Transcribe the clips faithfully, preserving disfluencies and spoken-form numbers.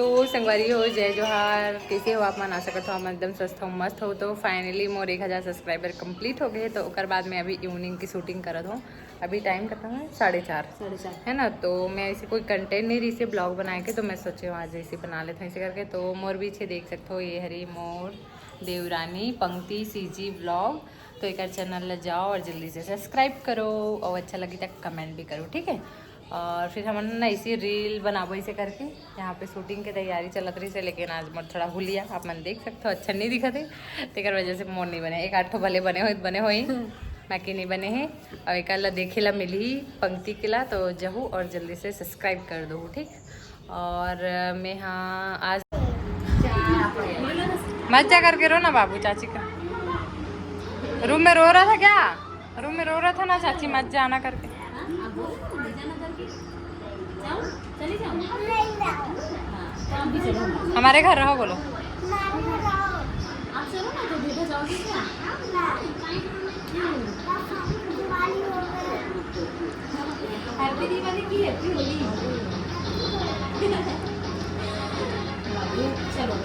तो संगवारी हो, जय जोहार। कैसे हो आप मन? आशा करत हो आप मन एकदम स्वस्थ हो, मस्त हो। तो finally मोर एक हज़ार subscriber complete हो गए। तो ओकर बाद मैं अभी evening की shooting करत हूँ। अभी time कितना है? साढ़े चार। साढ़े चार। है ना, तो मैं ऐसे कोई content नहीं रही से vlog बनाए के, तो मैं सोचे हूँ आज ऐसे बना लेते हैं ऐसे करके। तो मोर पीछे देख सकते हो, ये हरी मोर देवरानी पंक्ति CG vlog। तो एक channel ला जाओ और जल्दी से subscribe करो और अच्छा लगी तो comment भी करो, ठीक है। और फिर हमन ना ऐसी reel बनाबो ऐसे करके। यहाँ पे shooting के तैयारी चलत रही से, लेकिन आज मोर थोड़ा हुलिया आप मन देख सकते हो, अच्छा नहीं दिखत है, तेकर वजह से मोर नहीं बने। एक आध ठो भले बने होई, बने होई, बाकी नहीं बने हैं। और एक ला देखे ला मिली पंक्ति के ला, तो जहू और जल्दी से subscribe कर दो, ठीक। और मैं हाँ आज मत जा करके रो ना बाबू, चाची का रूम में रो रहा था क्या? रूम में रो रहा था ना चाची, मत जाना करके। हमारे घर रहो बोलो। Happy Diwali की happy होली।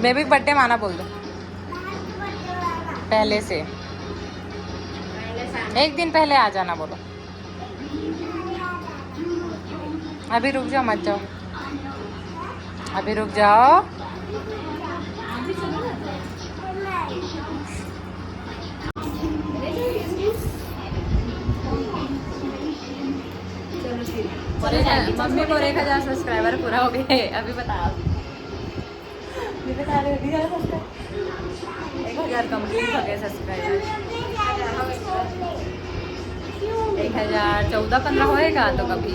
बेबी बर्थडे माना बोल दो पहले से, एक दिन पहले आ जाना बोलो। अभी रुक जाओ, मत जाओ, अभी रुक जाओ। मम्मी को एक हज़ार subscriber पूरा हो गए, अभी बताओ। एक हज़ार complete हो गए subscriber। एक हज़ार चौदह पन्द्रह होएगा तो कभी।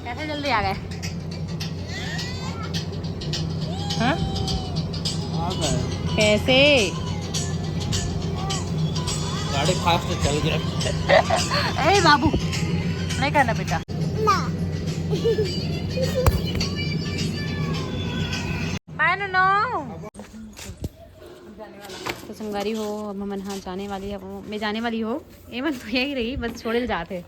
कैसे जल्दी आ गए? हाँ? कैसे? गाड़ी fast चल रही है। ए बाबू, नहीं करना बेटा। ना। बाय नो। तो संगवारी हो, अब हमन हाँ जाने वाली है, वो मैं जाने वाली हो, ये मन तो यही रही, बस छोड़े ले जाते।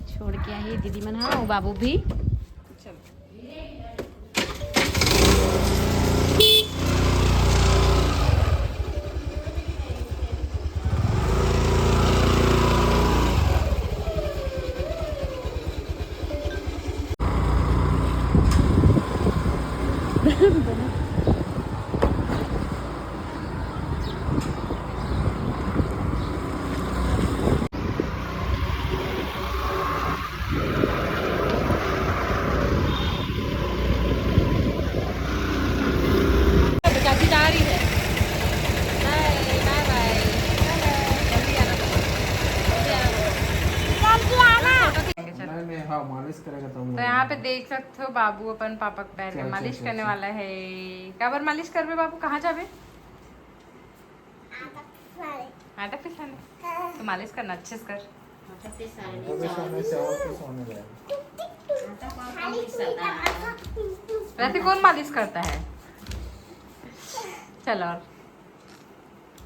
छोड़ के आई दीदी मन, हाँ, वो बाबू भी। चाची जा रही है। बाय, बाय, बाय। जल्दी आना तुम। जल्दी आना। नहीं, नहीं, हाँ, मालिश करेगा तो तो यहाँ पे देख सकते हो, बाबू अपन पापा के पैर के मालिश करने वाला है। काबर मालिश करबे बाबू? कहाँ जाबे? आटा पिसाने। तो मालिश करना अच्छे से कर। आटा पिसाने, चावल पिसाने। वैसे कौन मालिश करता है? चलो, और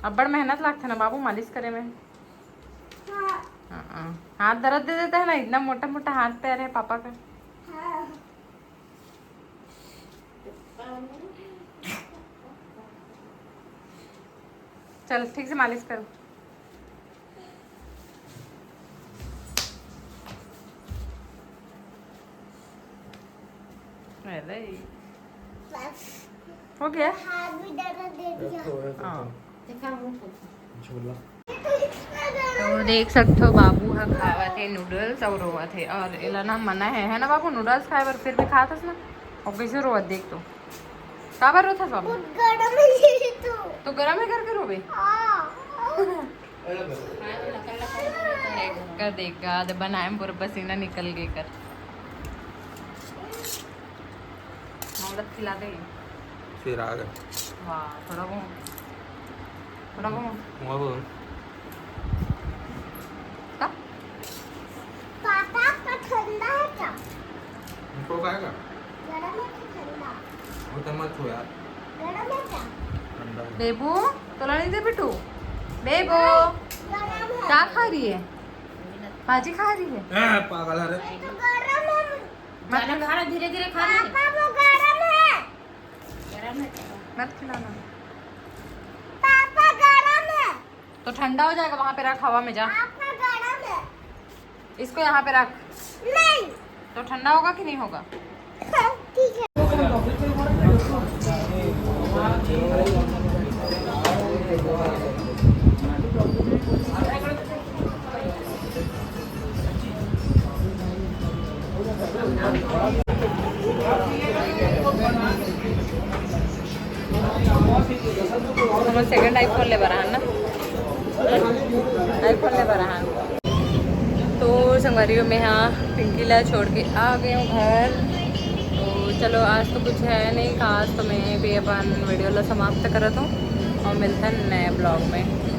अब्बड़ मेहनत लागथे ना बाबू मालिश करे में। हाँ। हाँ, हाँ। हाथ दर्द दे देता है ना, इतना मोटा मोटा हाथ पैर है पापा का। चल, ठीक से मालिश करो। अरे। बस। हो गया? हाथ भी दर्द दे दिया। हाँ। देखा मुंह को। झोला। तो देख सकते हो, बाबू ह खावत हे नूडल्स और रोवत हे, और एला ना मना है, है ना बाबू, नूडल्स खाए बर, फिर भी खात हस ना। और कैसे रोवत, देख तो, काबर रोथस बाबू? बहुत गरम है ये तो। तो गरम है करके रोबे? हाँ। कर देगा, तो बनाए में पूरा पसीना निकल गए कर। मोला खिला दे। फिर आ गए। वाह, थोड़ा बहुत, थोड़ा बहुत। वहाँ पर का? पापा का ठंडा है क्या? उनको खाएगा? गरम है कि ठंडा? वो तो मत छू यार। गरम है क्या? ठंडा है। बेबू, तोला नहीं दे बेटू। बेबू, गरम है। क्या खा रही है? भाजी खा रही है। ए, पागल है रे। मत खिला, खा, धीरे धीरे खा। पापा वो गरम है। गरम है। मत खिलाना। पापा गरम है। तो ठंडा हो जाएगा, वहाँ पे रख, हवा में जा। पापा गरम है। इसको यहाँ पे रख। नहीं। तो ठंडा होगा कि नहीं होगा? ठीक है। सेकंड आईफोन ले बर आहा ना, आईफोन ले बर आहा। तो संगवारी हो, मैं हा पिंकी ला छोड़ के आ गए हूँ घर। तो चलो, आज तो कुछ है नहीं खास, तो मैं भी अपन वीडियो ला समाप्त करत हूँ और मिलते हैं नए ब्लॉग में।